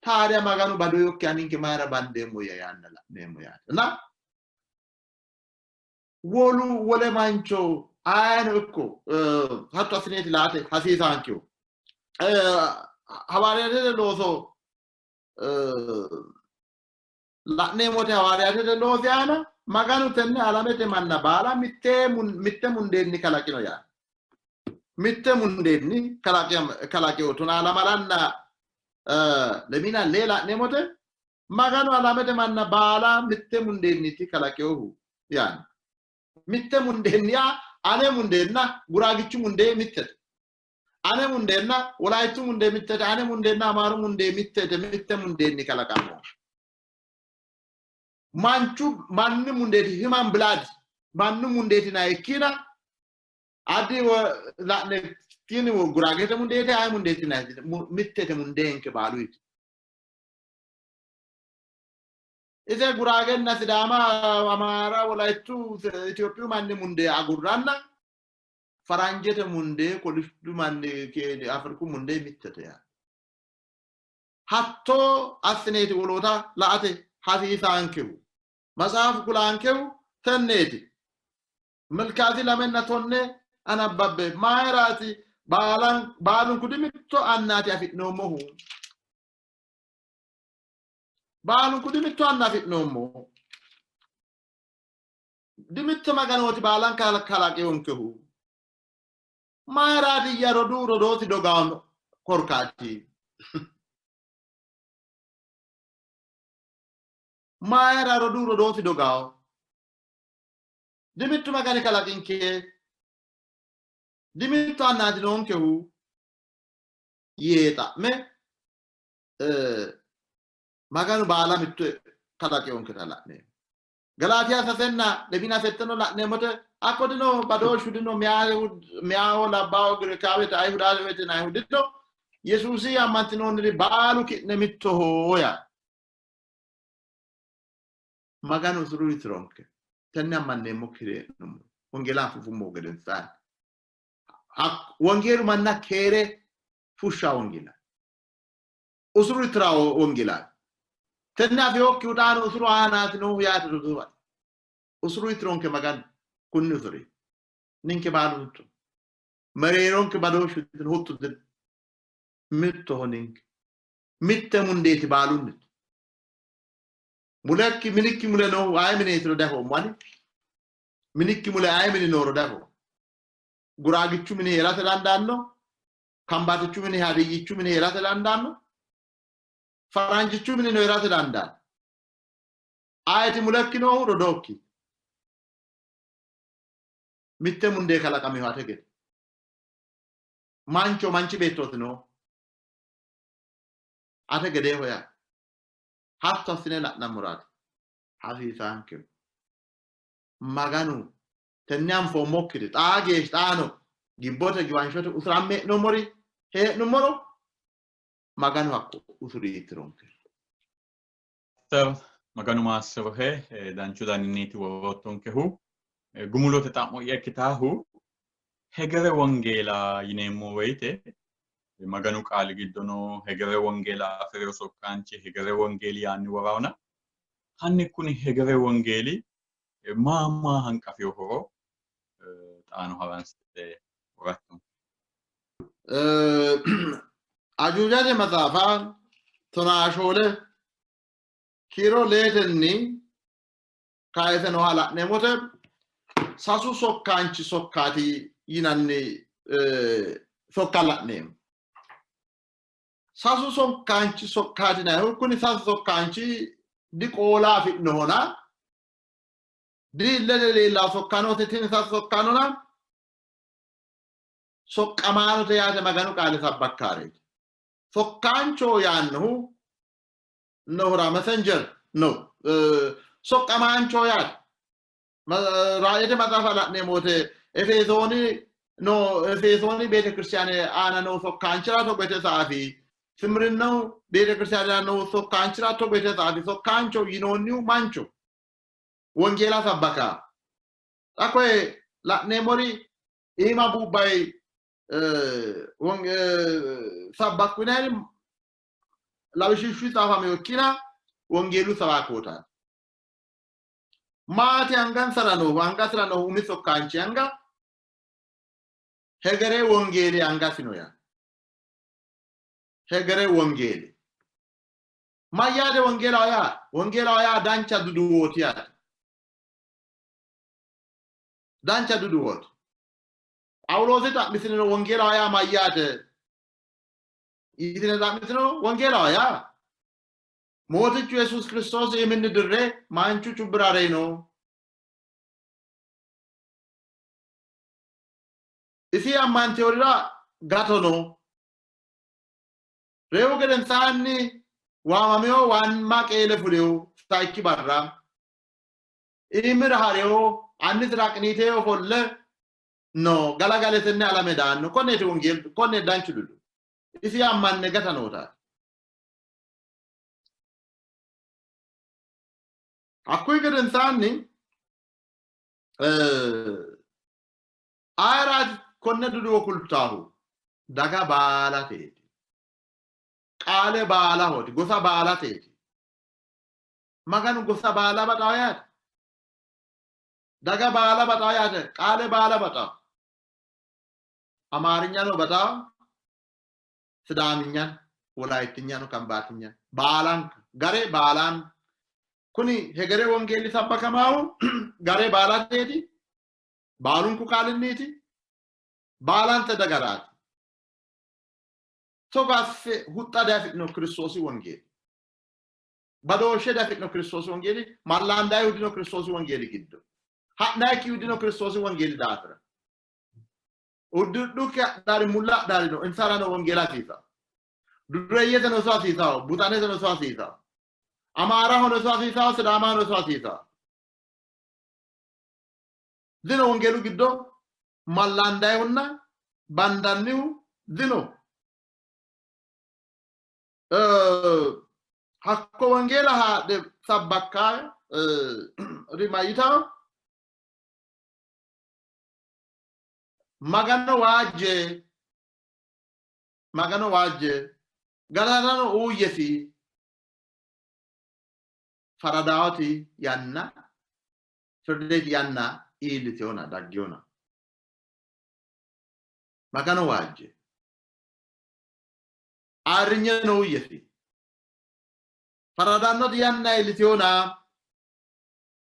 Taariya Maganu badoyokki aninke mayira bandeemmo ya yaanna la'neemmo yaate. Na wolu wole mancho ayeno ikko hatto assineeti laate hasiisaankehu. Hawaariyaatete looso la'neemmote hawaariyaatete loosi aana Maganu tenne alamete manna baala mitte mundeenni kalaqino yaanno. Mitte mundeenni kalaqino tonaa lamalanna lemina lee la'neemmote Maganu alamete manna baala mitte mundeenniiti kalaqinohu yaanno. Mitte mundeenni yaa ane mundeenna Guraagichu mundee mittete. Ane mundeenna Wolaayittu mundee mittete. Ane mundeenna Amaaru mundee mittete. Mitte mundeenni kalaqammo. Manchu mannu mundeeti human blood mannu mundeeti na ikkina addi la'ne tini Guraagete mundeeti aye mundeeti na mittete mundeenke baaluyti. Ise Guraagenna Sidaama Amaara Wolayittu Itophiyu manni mundee agurranna faranjete mundee kolishshu manni Afriku mundee mittete yaate. Hattoo assineeti woloota la''ate hasiisaankehu. Matsaafu kulaankehu tenneeti. Milkaasi lamenna tonne anabbabbe. Mayiraati baalunku dimitto annaati afi'noommohu? Baalunku dimitto anna afi'noommo? Dimitto Maganooti baalanka kalaqinonkehu? Mayiraatiyya roduu rodoosi dogaano korkaati? Mayira roduu rodoosi dogawo? Dimittu Magani kalaqinke? Dimittu annaati noonkehu? Yee xa'me Maganu baala mitto kalaqinonketa la'neemmo. Galaatiya sasenna lemina setteno la'neemmote hakko dino badooshshu dino miyaaho labbaaho Girikaawete Ayihudawete Ayihudino Yesuusi ammantinoonniri baalu ki'ne mittoho yaa. Maganu usuru yitironke tenne ammanneemmokki hee'nummo wongeela anfufummo gedensaanni wongeelu manna keere fushsha wongeela usuru yitira wongeelaati. Tenne afiyokkihu xaano usuru aanaati noohu yaate roduuwa. Usuru yitironke Maganu kunni usuri ninke baalu mitto mereeronke badooshshu dino huttu dino mittoho ninke mitte mundeeti baalunniti. Mulekki minikki mule noohu aye mineetiro diafoommo ani. Minikki mule aye mini nooro diafoommo. Guraagichu mini hee'rate dandaanno, Kambaatichu mini, Hadiyyichu mini hee'rate dandaanno, Faranjichu minino hee'rate dandaanno. Ayeti mulekki noohu rodookki. Mitte mundee kalaqaminohu ate gede. Mancho manchi beettooti noo. Ate gedeeho yaa. Hatto assine la'nammoraati hasiisaankehu. Maganu tenne anfoommokkiri xaa geeshsha xaano gibbote giwanshote usuramme hee'noommori hee'nummoro Maganu hakko usuri tironke. Maganu maassirohe danchu daninniiti woroottonkehu. Gumulote xa'mo'ya ikkitaahu hegere wongeela yineemmo woyite Maganu qaali giddono hegere wongeela afi'rino sokkaanchi hegere wongeeli yaanni woraona hanni kuni hegere wongeeli maa maa hanqafinohoro xaano haransite woratto. Ajuujate maxaafa 14 kiiro leetenni kayise nooha la'neemmote sasu sokkaanchi sokkaati yinanni sokka la'neemmo. Sasu sokkaanchi sokkaati yinannihu kuni sasu sokkaanchi diqoola afi'nohona diillete leellaa sokkaanooti tini sasu sokkaanona. Soqqamaanote yaate Maganu qaale sabbakkaareeti. Sokkaancho yaannohu nohura messenger no soqqamaancho yaate. Raayete maxaafa la'neemmo wote Efesooni no Efesooni beetekiristiyaane aana noo sokkaanchira togo yite tsaafi. Simirinahu beetekiristiyaanera noo sokkaanchira togo yite tsaafi. Sokkaancho yinoonnihu mancho wongeela sabbaka. Xa koye la'neemmori iima buubbayi sabbakku yinayiri lawishshu tsaafamino ikkina wongeelu sawaakotaati. Maati angansara noohu angasira noohu umi sokkaanchi anga hegere wongeeli angasi no yaa. Hegere wongeeli. Mayyaate wongeelaho yaa? Wongeelaho yaa dancha duduwooti yaate. Dancha duduwooti. Phaawuloosi xa'misinino wongeelaho yaa mayyaate? Yitine xa'mitino wongeelaho yaa Mootichu Yesuus Kiristoosi iiminni dirre manchu cubbira reyino. Isi ammanteworira gato no. Reyihu gedensaanni waamamino waamma qeele fulino sayikki barra. Iimira ha'rino annisira qiniite ofolle no. Galagale tenne alame daanno. Konneeti wongeelu, konne danchu dudu. Isi ammanne gata nootaati. Hakkuyi gedensaanni ayeraati konne duduwo kultaahu? Daga baalateeti. Qaale baalahooti, gosa baalateeti. Maganu gosa baala baxawo yaate. Daga baala baxawo yaate. Qaale baala baxawo. Amaarinyano baxawo, Sidaaminyan, Wolaayittinyano, Kambaatinya baalanka gare baalan kuni hegere wongeelli sabbakamaahu gare baalateeti, baalunku qaalinniiti, baalante dagaraati. Togo asse huxxa diafi'no Kiristoosi wongeeli. Badooshshe diafi'no Kiristoosi wongeeli, mallaandayihu dino Kiristoosi wongeeli giddo. Ha'nayikkihu dino Kiristoosi wongeeli daafira. Uddidhukki hadhaari mulla hadhaari no, insarano wongeela hasiisawo. Dureeyyeteno iso hasiisawo, buxaneteno iso hasiisawo. Amaarahono iso hasiisawo, Sidaamahono iso hasiisawo. Dino wongeelu giddo mallaandayihunna bandannihu dino. Hakko wongeela haadhe sabbakka rimayitawo Magano waajje, Magano waajje, galatano uuyyesi. Faradaawoti yanna, firdeti yanna iilliteona daggeyona. Magano waajje, ayirrinyeno uuyyesi. Faradannoti yanna iilliteona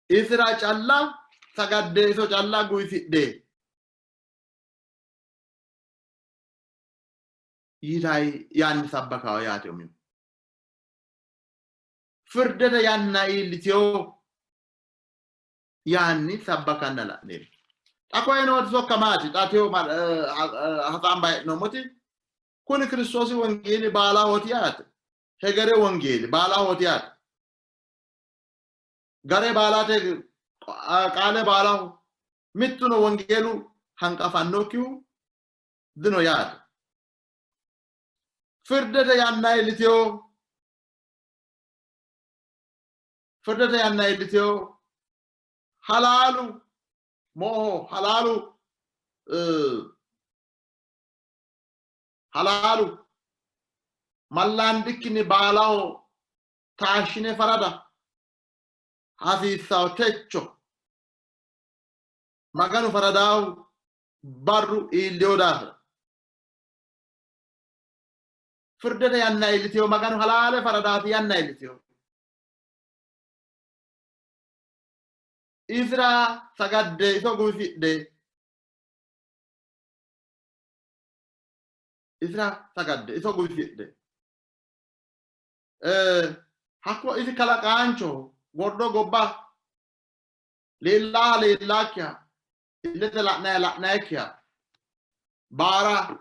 isira calla sagadde, iso calla guwisidhe yitayi yaanni sabbakawo yaate umihu. Firdete yanna iilliteyo yaanni sabbakanna la'neemmo. Xa koye nooti sokka maati? Xa teyo hasaamba hee'noommoti kuni Kiristoosi wongeeli baalahooti yaate. Hegere wongeeli baalahooti yaate. Gare baalate qaale baalaho mittuno wongeelu hanqafannokkihu dino yaate. Firdete yanna iilliteyo, firdete yanna iilliteyo, halaalu mooho, halaalu halaalu mallaandikkinni baalaho taashshine farada hasiissawo techo Maganu faradaahu barru iillino daafira. Firdete yanna iillitino, Maganu halaale faradaati yanna iillitino. Isira sagadde, iso guwisidhe, isira sagadde, iso guwisidhe. Hakko isi kalaqaanchoho, gordo gobba leellaaha leellaakkiha, illete la'naya la'nayikkiha. Baara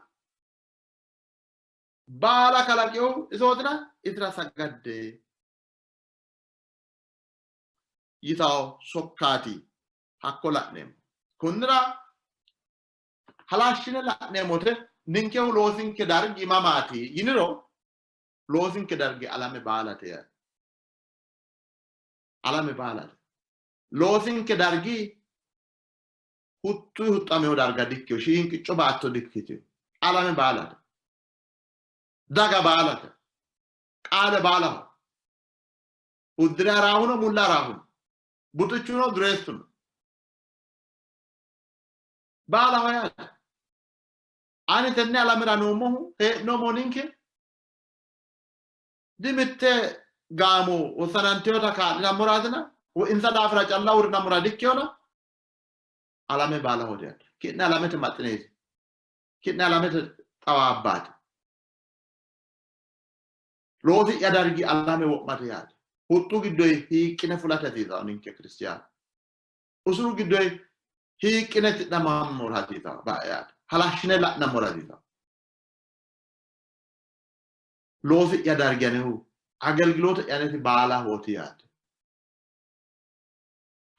baala kalaqinohu isootina isira sagadde yitawo sokkaati hakko la'neemmo. Kunnira halashshine la'neemmote ninkehu loosinke dargi mamaati yiniro loosinke dargi alame baalate yaate. Alame baalate. Loosinke dargi huxxu huxxamino darga dikkino, shiinqicco baatto dikkitino. Alame baalate. Daga baalate. Qaale baalaho. Uddire haraahuno mulla haraahuno. Buxichuno dureessuno. Baalaho yaate. Ani tenne alamera noommohu hee'noommo ninke di mitte gaamo wossanantinota kaa'linammoratina insa daafira calla uurrinammora dikkinona alame baalaho yaate. Ki'ne alamete maxineeti. Ki'ne alamete xawaabbaati. Loosi'ya dargi alame wo'mate yaate. Huxxu giddoyi hiiqqine fulate hasiisanno ninke kiristiyaanu. Usuru giddoyi hiiqqine tidhamammora hasiisanno yaate. Halashshine la'nammora hasiisanno. Loosi'ya dargi anehu agelgiloote'ya aneti baalahooti yaate.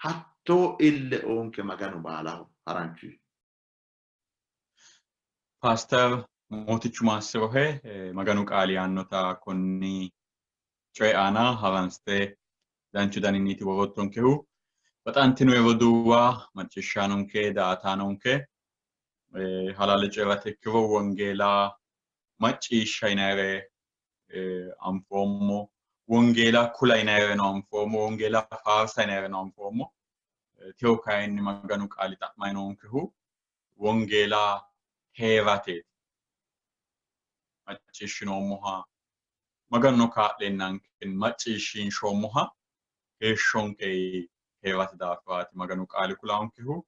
Hattoo ille oonke Maganu baalaho haranchu. Paaster Mootichu maassirohe Maganu qaali yaannota konni coyi aana haranste danchu daninniiti woroottonkehu. Baxantino roduuwa macciishshaanonke daa''ataanonke halaale coyi'rate ikkiro wongeela macciishsha yinayire anfoommo, wongeela kula yinayireno anfoommo, wongeela faarsa yinayireno anfoommo. Teyo kayinni Maganu qaali xa'mayi noonkehu wongeela hee'rateeti. Macciishshinoommoha Maganu kaa'leennanke macciishshiinshoommoha heeshshonke hee'rate daafiraati Maganu qaali kulaankehu.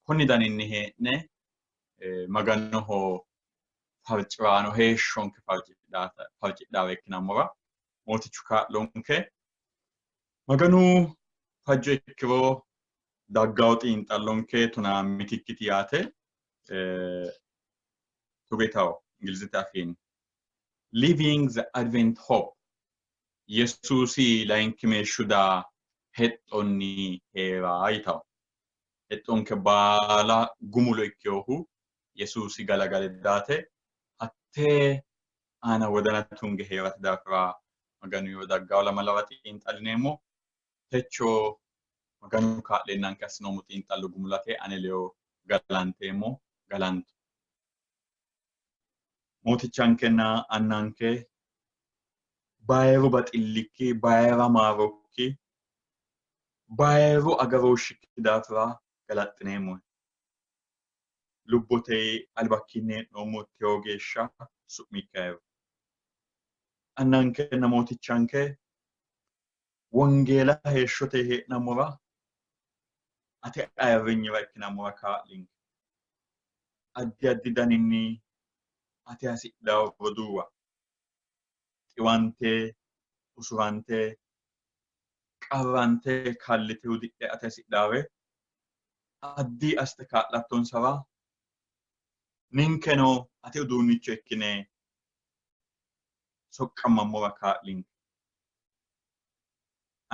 Konni daninni hee'ne Maganoho farciraano heeshshonke farcidhaawe ikkinammora Mootichu kaa'lonke. Maganu fajjo ikkiro daggawo xiinxallonke tonaa mitikkiti yaate togo yitawo Ingilizete afiinni Living the Advent Hope Yesuusi layinkimeeshshu daa hexxonni hee'ra yitawo. Hexxonke baala gumulo ikkinohu Yesuusi galagale daate hattee aana wodana tunge hee'rate daafira Maganu yoo daggawo lamalawa xiinxallineemmo. Techo Maganu kaa'leennanke assinoommo xiinxallo gumulate ane ledo galanteemmo galanto. Mootichankenna Annanke bayiru baxillikki, bayira maarokki, bayiru agarooshshikki daafira galaxxineemmohe. Lubbote albakkiinni hee'noommo tewo geeshsha su'mikki ayirro. Annankenna Mootichanke wongeela heeshshote hee'nammora ate ayirrinyira ikkinammora kaa'linke. Addi addi daninni ate hasidhawo roduuwa xiwante, usurante, qarrante, kallite, hudidhe ate hasidhaawe addi assite kaa'lattonsara ninkeno ate uduunnicho ikkine soqqammammora kaa'linke.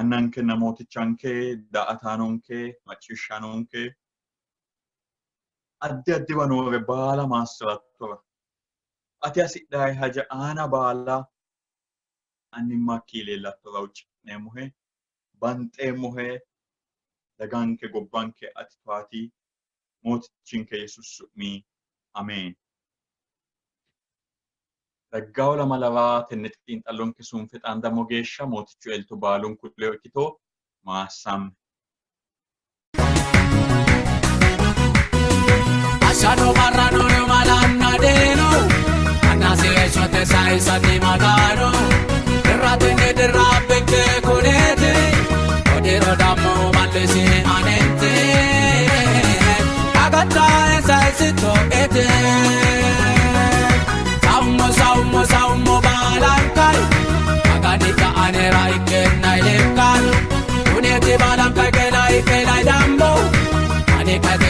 Annankenna Mootichanke, daa''ataanonke, macciishshaanonke, addi addiwa noore baala maassi'rattora, ati hasidhayi haja aana baala annimmakki leellattora huucci'neemmohe, banxeemmohe, daganke, gobbanke ati towaati, Mootichinke Yesuusi su'mi ameen. Daggawo lamalara tenne xiinxallonke sunfe xaandammo geeshsha Mootichu elto baalunku ledo ikkito maassamme. Ashano barrano malanna deeno Annasi heeshshote sayisati magano Dirratenni dirra abbinke kuneeti Odiro dammo mallisi anenti Agattae sayisitto ete Saummo saummo saummo baalankai Maganita anera ikkenna ilekkan Kuneeti baalankai kelai kelai dammo Ani kate